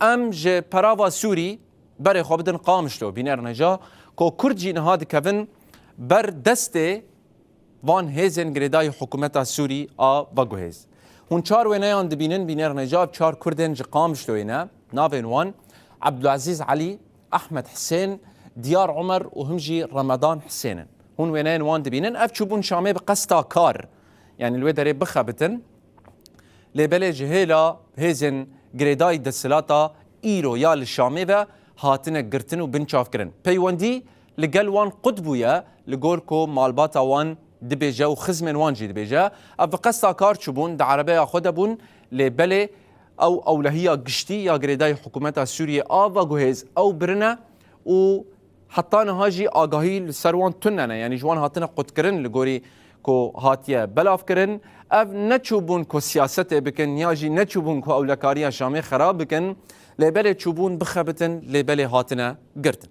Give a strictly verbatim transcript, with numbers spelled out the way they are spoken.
Em ji perava Sûrî berê xwe bidin Qamişlo, bîner neca ku Kurd jî niha dikevin ber destê van hêzên girêdayî hikûmeta Sûrî a veguhêz. Hûn çar wêneyan dibînin, bîner neca, çar Kurdên ji Qamişloyê ne. Navên wan Ebdulazîz Elî, Ehmed Hisên, Diyar Omer û him jî Remedan Hisên in. Hûn wêneyên wan dibînin. Ev çûbûn Şamê bi qesta kar, yanî li wê derê bixebitin. Lê belê ji hêla hêzên girêdayî desthilata îro ya li Şamê ve hatine girtin û binçavkirin. Peywendî li gel wan qut bûye, li gor ku malbata wan dibêje û xizmên wan jî dibêje. Ev bi qesta kar çûbûn, di erebeya xwe de bûn, lê belê ew ewlehiya giştî ya girêdayî hikûmeta Sûriyê a veguhêz ew birine û heta niha jî agahî li ser wan tune ne, yanî ji wan hatine qutkirin li gorî ku hatiye belavkirin. Ev neçûbûn ku siyasetê bikin ya jî neçûbûn ku ewlekariya Şamê xerab bikin, lê belê çûbûn bixebitin, lê belê hatine girtin.